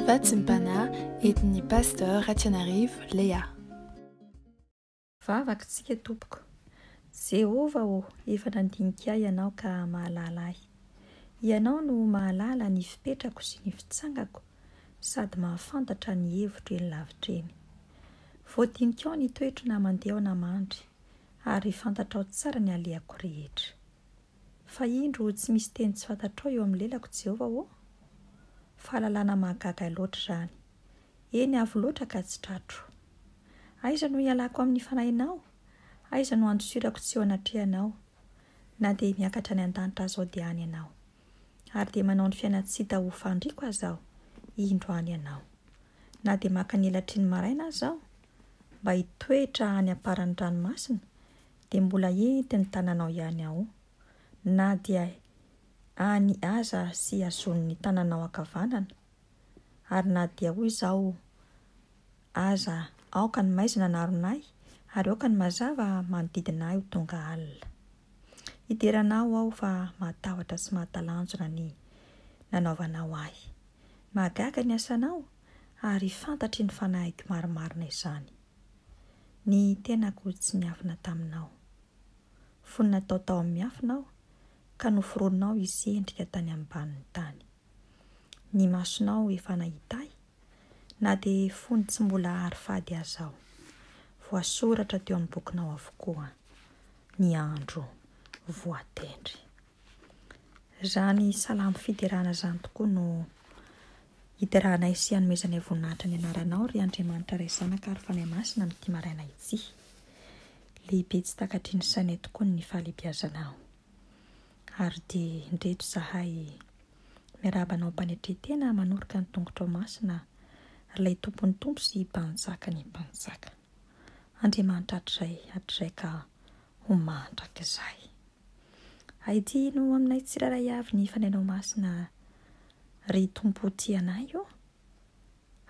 Vatsim-panahy entin'ny Pasteur Ratianarivo Léa. Vavaka isika tompoko. Jehovah ô, efa nandinika ahy Ianao ka mahalala ahy. Ianao no mahalala ny fipetrako sy ny fitsangako sady mahafantatra ny hevitro eny lavitra eny. Voadinikao ny toetro na mandeha aho na mandry, ary fantatrao tsara ny alehako rehetra. Fa indro tsy misy teny tsy fantatrao eo amin'ny lelako, Jehovah ô! Fahalalana mahagaga ahy loatra izany. Eny, avo loatra ka tsy tratro. Aiza no hialako amin'ny fanahinao? Aiza no handosirako tsy eo anatrehanao? Na dia miakatra any an-danitra aza aho dia any ianao. Ary dia manao ny fiainan-tsy hita ho fandriako aza aho, indro any ianao. Na dia maka ny elatry ny maraina aza aho, mba hitoetra any am-paran'ny ranomasina, dia mbola entin'ny tananao ihany aho, na dia any aza sy hazonin'ny tananao ankavanana, ary na dia hoy izaho aza, Aoka ny maizina hanarona ahy, ary aoka ny mazava manodidina ahy ho tonga alina. Hidera Anao aho fa mahatahotra sy mahatalanjona ny nanaovanao ahy. Mahagaga ny asanao, ary fantatry ny fanahiko marimarina izany. Ny tenako tsy niafina taminao. Fony natao tao amin'ny miafina aho, ka noforoninao hisy endrika tany ambanin'ny tany. Ny masonao efa nahita ahy, na dia fony tsy mbola àry fady aza aho. Voasoratra teo amin'ny bokinao avokoa ny andro voatendry. Izany salamo fiderana izany tokoa no hideranay sy hanomezanay voninahitra ny anaranao, ry Andriamanitra Ray Zanaka ary Fanahy Masina amin'ity maraina ity. Lehibe tsy takatry ny sainay tokoa ny fahalehibiazanao. Ary dia indreto izahay miarahaba anao am-panetren-tena manoroka ny tongotrao masina, ry ilay Tompon'ny tompo sy Mpanjakan'ny mpanjaka. Andriamanitra hatrizay hatrizay ka ho mandrakizay. Aidino aminay tsirairay avy ny Fanahinao Masina, ry Tompo tia anay ô!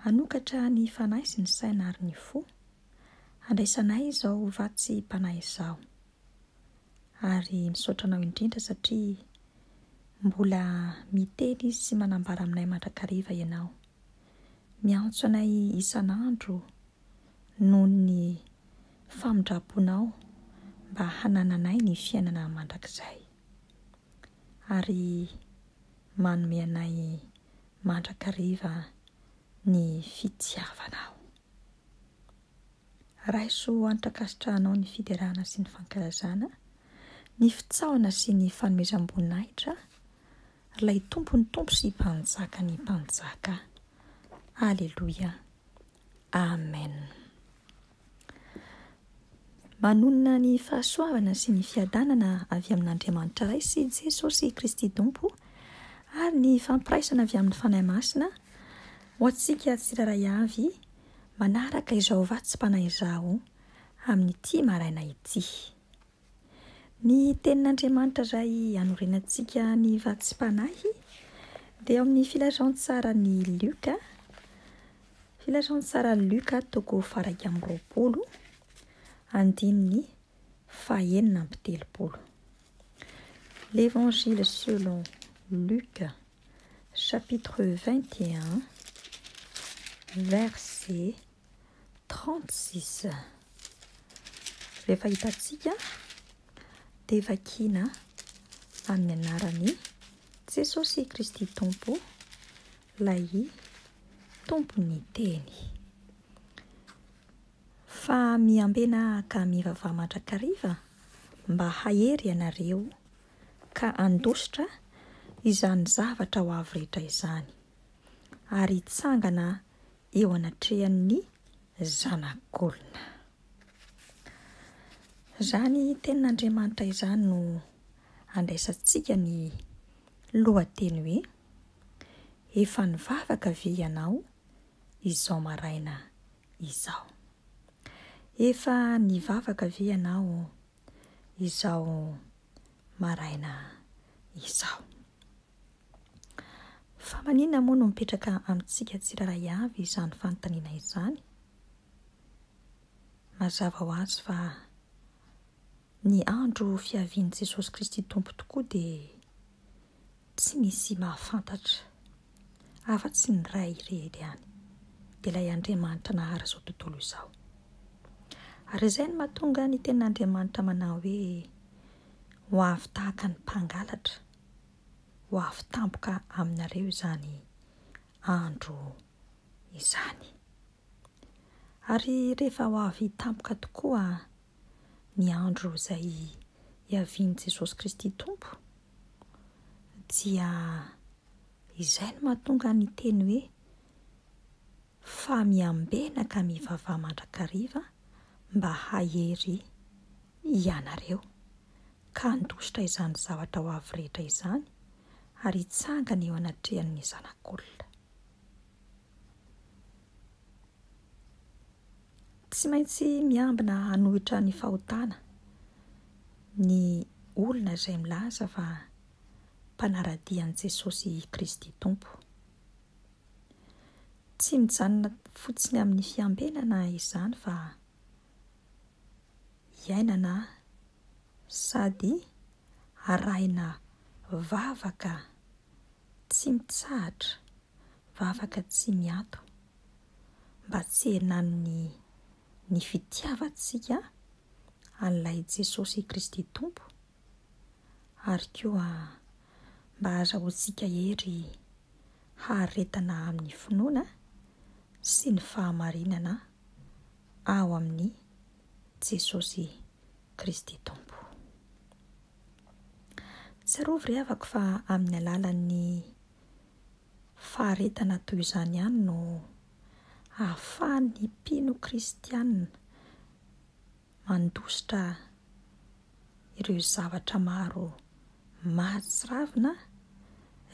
Hanokatra ny fanahy sy ny saina ary ny fo, handraisanay izao vatsim-panahy izao. Ary misaotra anao indrindra satria mbola miteny sy manambara aminay mandrakariva Ianao. Miantso anay isan'andro noho ny famindram-ponao mba hanananay ny fiainana mandrakizay, ary manome anay mandrakariva ny fitiavanao. Raiso antra-kasitrahanao ny fiderana sy ny fankalazana, ny fitsaohana sy ny fanomezam-boninahitra, Ilay Tompon'ny tompo sy Mpanjakan'ny mpanjaka. Aleloia. Amen. Manonona ny fahasoavana sy ny fiadanana avy amin'Andriamanitra Ray sy Jesosy Kristy Tompo ary ny fampiraisana avy amin'ny Fanahy Masina ho antsika tsirairay avy manaraka izao vatsim-panahy izao amin'ity maraina ity. Ny Tenin'Andriamanitra izay anorenantsika ny vatsim-panahy dia ao amin'ny Filazantsaran'i Lioka, Filazantsaran'i Lioka toko faha-21, andininy faha-36. L'Évangile selon Luc, chapitre 21, verset 36. Rehefa hitantsika dia vakiana amin'ny anaran'i Jesosy Kristy Tompo, ilay Tompon'ny Teny. Fa miambena ka mivavaha mandrakariva mba hahery ianareo ka handositra izany zavatra ho avy rehetra izany, ary hitsangana eo anatrehan'ny Zanak'olona. Izany tenin'Andriamanitra izany no andraisantsika ny lohateny hoe Efa nivavaka ve ianao izao maraina izao? Efa nivavaka ve ianao izao maraina izao? Fa maninona moa no mipetraka amintsika tsirairay avy izany fanontaniana izany? Mazava ho azy fa ny andro fiavian'i Jesosy Kristy Tompo tokoa dia tsy misy mahafantatra. afa-tsy ny Ray irery ihany, dia ilay Andriamanitra nahary izao tontolo izao. Ary izay no mahatonga ny tenin'Andriamanitra manao hoe, Ho avy tahaka ny mpangalatra, ho avy tampoka aminareo izany andro izany. Ary rehefa ho avy tampoka tokoa ny andro izay hiavian'i Jesosy Kristy Tompo, dia izay no mahatonga ny teny hoe fa miambena ka mivavaha mandrakariva mba hahery ianareo, ka handositra izany zavatra ho avy rehetra izany ary hitsangana eo anatrehan'ny Zanak'olona. Tsy maintsy miambina hanohitra ny fahotana ny olona izay milaza fa mpanara-dia an'i Jesosy Kristy Tompo. Tsy mijanona fotsiny amin'ny fiambenana izany fa iainana sady arahina vavaka tsy mitsahatra, vavaka tsy miato. mba tsy henan'ny ny fitiavantsika an'ilay Jesosy Kristy Tompo, ary koa mba hahazahoantsika hery haharetana amin'ny finoana sy ny fahamarinana ao amin'i Jesosy Kristy Tompo. Tsarovy ry havako fa amin'ny alalan'ny Faharetana toy izany ihany no ahafahan'ny mpino kristiana mandositra ireo zavatra maro mahatsiravina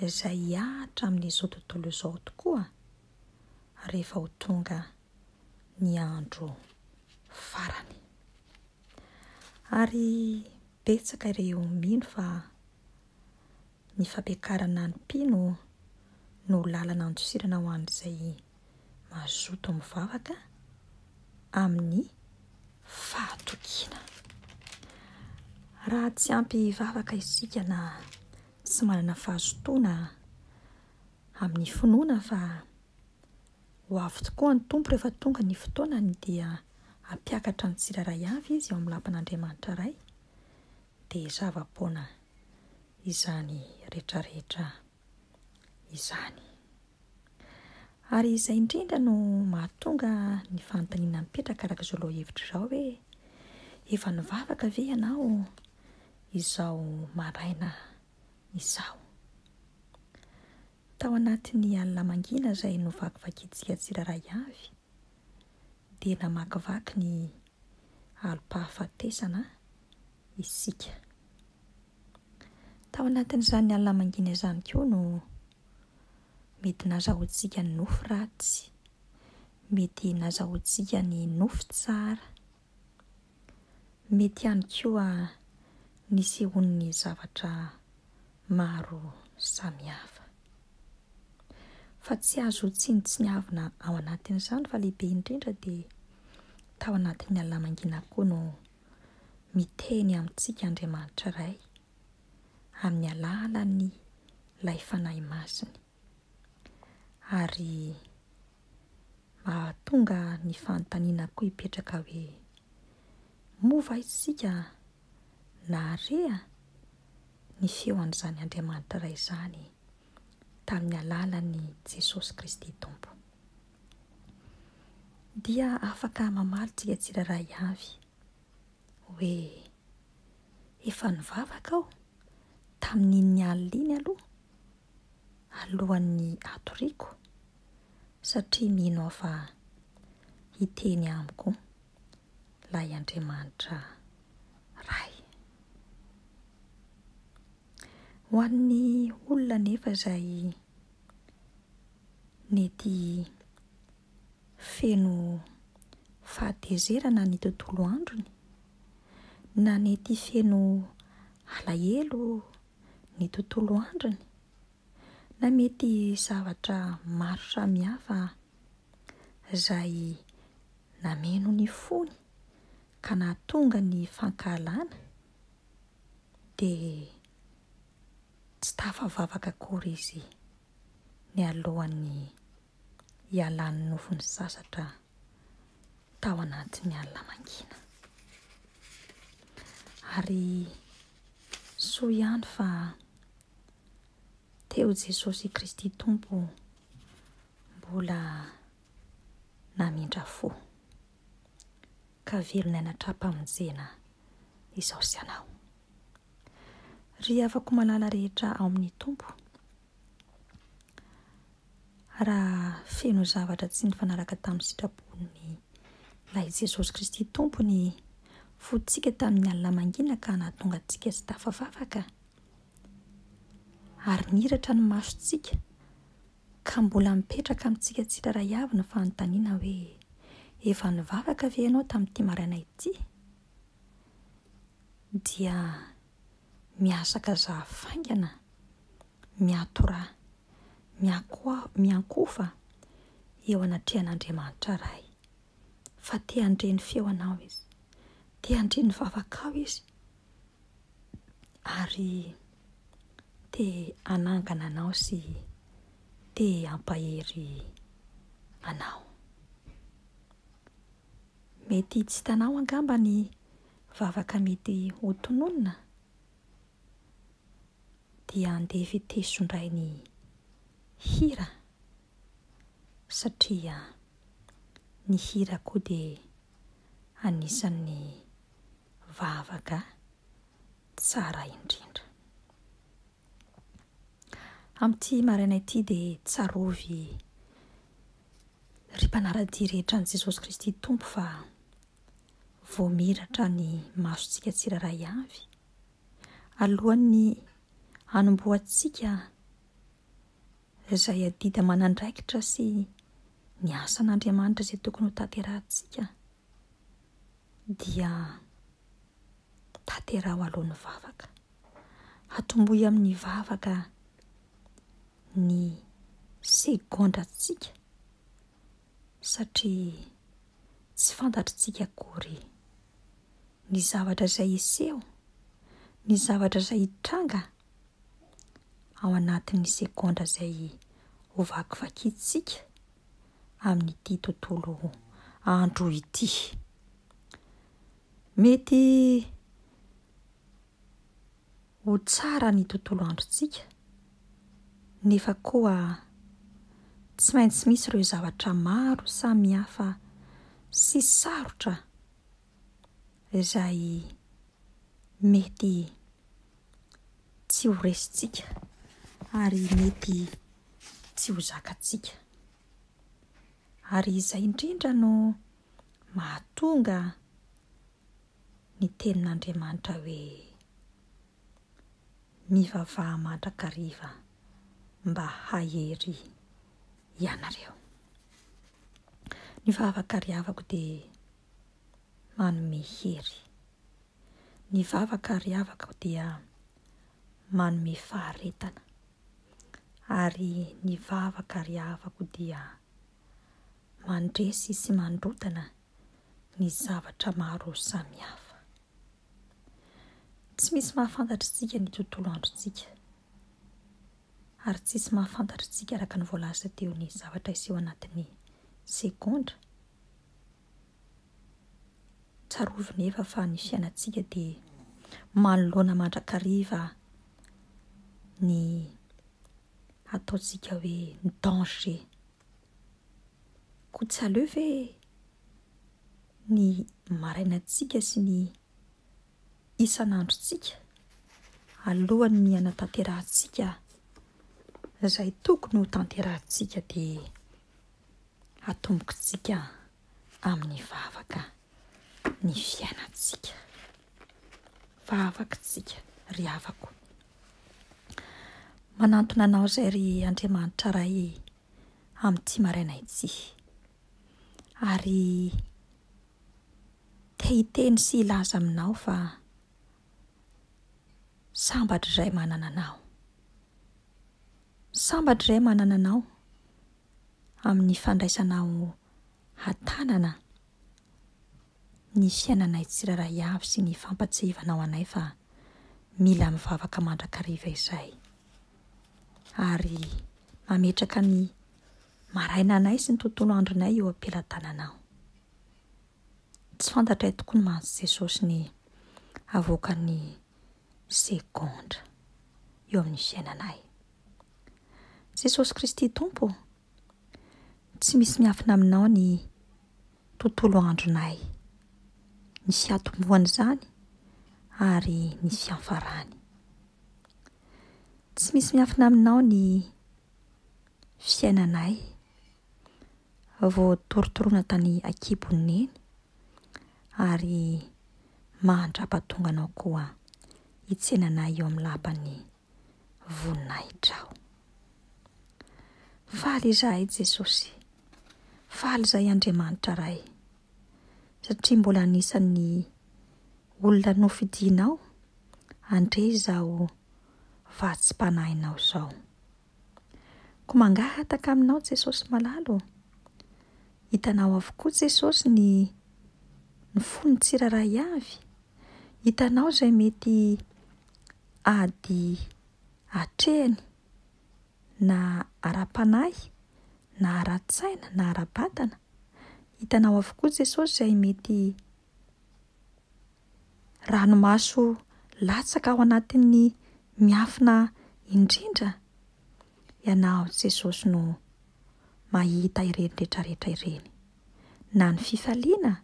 izay hihatra amin'izao tontolo izao tokoa rehefa ho tonga ny andro farany. Ary betsaka ireo mino fa Ny fampiakarana ny mpino no lalana andosirana ho an'izay mazoto mivavaka amin'ny fahatokiana. Raha tsy ampy vavaka isika na tsy manana fahazotoana amin'ny finoana fa ho avy tokoa ny Tompo rehefa tonga ny fotoanany dia hampiakatra ny tsirairay avy Izy ao amin'ny lapan'Andriamanitra Ray dia zava-poana izany retraretra izany. Ary izay indrindra no mahatonga ny fanontaniana mipetraka araka izao lohahevitra izao hoe, efa nivavaka ve ianao izao maraina izao? Tao anatin'ny alina mangina izay novakivakintsika tsirairay avy dia namakivaky ny alom-pahafatesana isika. Tao anatin'izany alina mangina izany koa no mety nazahoantsika ny nofy ratsy, mety nazahoantsika ny nofy tsara, mety ihany koa nisehoan'ny zavatra maro samihafa. Fa tsy azo tsinontsiniavina ao anatin'izany fa lehibe indrindra dia tao anatin'ny alina mangina koa no miteny amintsika Andriamanitra Ray amin'ny alalan'ny lay Fanahy Masiny ary mahatonga ny fanontaniana koa hipetraka hoe moa va isika nahare ny feo an'izany Andriamanitra Ray izany tamin'ny alalan'i Jesosy Kristy Tompo. Dia afaka mamaly tsika tsirairay avy hoe efa nivavaka aho tamin'iny alina iny aloha, alohan'ny hatoriako, satria mino aho fa hiteny amiko ilay Andriamanitra Ray. Ho an'ny olona anefa izay nety feno fahatezerana ny tontolo androny, na nety feno alahelo ny tontolo androny, na mety zavatra maro samihafa izay nameno ny fony ka nahatonga ny fankahalana, dia tsy tafavavaka akory izy. nialohan'ny hialan'ny nofon'ny sasatra tao anatin'ny alina mangina. Ary soa ihany fa teo Jesosy Kristy Tompo mbola namindra fo ka velona aina hatrampamonjena izao sy anao. Ry havako malala rehetra ao amin'ny Tompo, raha feno zavatra tsy nifanaraka tamin'ny sitrapon'ny Ilay Jesosy Kristy Tompo ny fontsika tamin'ny alina mangina ka nahatonga antsika tsy tafavavaka, ary niratra ny masontsika ka mbola mipetraka amintsika tsirairay avy ny fanontaniana hoe, Efa nivavaka ve ianao tamin'ity maraina ity? Dia mihazakazaha faingana, miatorà, miakoa, miankofa eo anatrehan'Andriamanitra Ray, fa te handre ny feonao Izy, te handre ny vavakao Izy, ary te hanangana anao sy te hampahery anao. Mety tsy hitanao angamba ny vavaka mety ho tononina, dia andeha feteso indray ny hira satria ny hira koa dia anisan'ny vavaka tsara indrindra. Amin'ity maraina ity dia tsarovy ry mpanara-dia rehetra an'i Jesosy Kristy Tompo fa vao miratra ny masontsika tsirairay avy alohan'ny hanombohantsika izay adidy aman'andraikitra sy ny asan'Andriamanitra izay tokony ho tanterahantsika dia tanteraho aloha ny vavaka. Atombohy amin'ny vavaka ny segondrantsika satria tsy fantatritsika akory ny zavatra izay hiseho, ny zavatra izay hitranga ao anatin'ny segondra izay ho vakivakintsika amin'ity tontolo andro ity. Mety ho tsara ny tontolo androntsika, nefa koa tsy maintsy misy ireo zavatra maro samihafa sy sarotra izay mety tsy ho resintsika ary mety tsy ho zakantsika. Ary izay indrindra no mahatonga ny tenin'Andriamanitra hoe, Mivavaha mandrakariva mba hahery ianareo. Ny vavaka ry havako dia manome hery. Ny vavaka ry havako dia manome faharetana. Ary ny vavaka ry havako dia mandresy sy mandrodana ny zavatra maro samihafa. Tsy misy mahafantatra antsika ny tontolo androntsika, ary tsisy mahafantatra antsika araka ny voalaza teo ny zavatra hiseho anatin'ny segondra. Tsarovy nefa fa ny fiainantsika dia manoloana mandrakariva ny ataontsika hoe ny danger. Koa tsy aleo ve ny marainantsika sy ny isan'androntsika alohan'ny hanatanterahantsika izay tokony ho tanterahantsika dia atombokitsika amin'ny vavaka ny fiainantsika. Vavakitsika ry havako. Manantona anao izay ry Andriamanitra Ray amin'ity maraina ity. Ary te hiteny sy hilaza aminao fa sambatra izay manana anao. Sambatra izay manana anao amin'ny fandraisanao hatanana ny fiainanay tsirairay avy sy ny fampatsiahivanao anay fa mila mivavaka mandrakariva izay ary. Mametraka ny marainanay sy ny tontolo andronay eo am-pelatananao. Tsy fantatray tokoa ny mantsy Jesosy ny avoakan'ny segondra eo amin'ny fiainanay. Jesosy Kristy Tompo ô, tsy misy miafina aminao ny tontolo andronay, ny fiatombohan'izany ary ny fiafarany. Tsy misy miafina aminao ny fiainanay vao torotoroana tany an-kibon'i Neny ary mandra-pahatonga anao koa hitsena anay eo amin'ny lapan'ny voninahitrao. Faly izahay Jesosy, faly izahay Andriamanitra Ray, satria mbola anisan'ny olona nofidinao handre izao vatsim-panahinao izao. Koa mangataka aminao Jesosy malala ô, hitanao avokoa Jesosy ny ny fon'ny tsirairay avy, hitanao izay mety ady atrehiny na ara-panahy na ara-tsaina na ara-batana, hitanao avokoa Jesosy izay mety ranomaso latsaka ao anatin'ny miafina indrindra, Ianao Jesosy no mahita ireny retraretra ireny, na ny fifaliana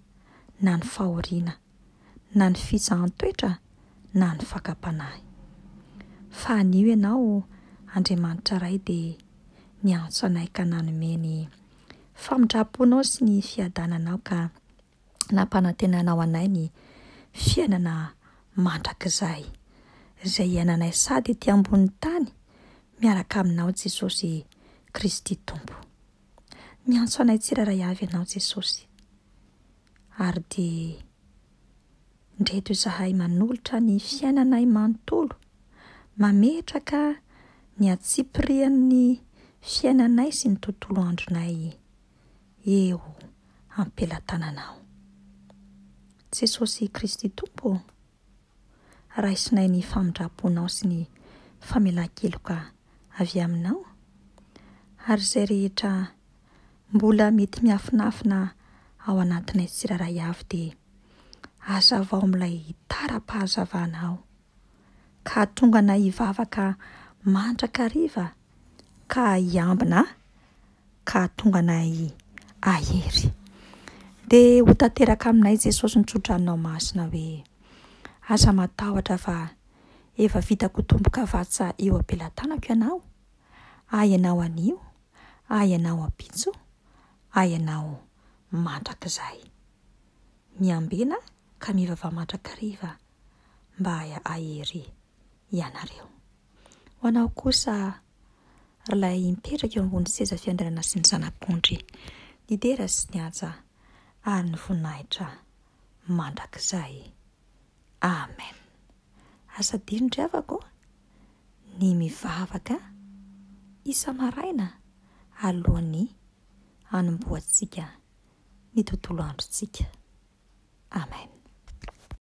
na ny fahoriana, na ny fizahan-toetra na ny fakam-panahy. Fa anio Ianao Andriamanitra Ray dia niantso anay ka nanome ny famindram-ponao sy ny fiadananao ka nampanantenanao anay ny fiainana mandrakizay izay iainanay sady ety ambonin'ny tany miaraka aminao Jesosy Kristy Tompo. Miantso anay tsirairay avy Ianao Jesosy ary dia ndreto izahay manolotra ny fiainanay manontolo, mametraka ny antsipirian'ny fiainanay sy ny tontolo andronay eo am-pelatananao. Jesosy Kristy Tompo ô, raisinay ny famindram-ponao sy ny famelan-keloka avy aminao, ary izay rehetra mbola mety miafinafina ao anatinay tsirairay avy dia hazavao amin'ilay tara-pahazavanao, ka hahatonga anay hivavaka mandrakariva ka hiambina ka hahatonga anay hahery. Dia ho tanteraka aminay Jesosy ny tsodranonao masina hoe, Aza matahotra fa efa vitako tombokavatsa eo am-pelatanako ianao, ahy ianao anio, ahy ianao ampitso, ahy ianao mandrakizay. Miambena ka mivavaha mandrakariva mba hahery ianareo. Ho anao kosa, ry ilay mipetraka eo ambony seza fiandrianana sy ny Zanak'ondry, ny dera sy ny haja ary ny voninahitra mandrakizay. Amen. Aza adino ry havako ny mivavaka isa-maraina alohan'ny hanombohantsika ny tontolo androntsika. Amen.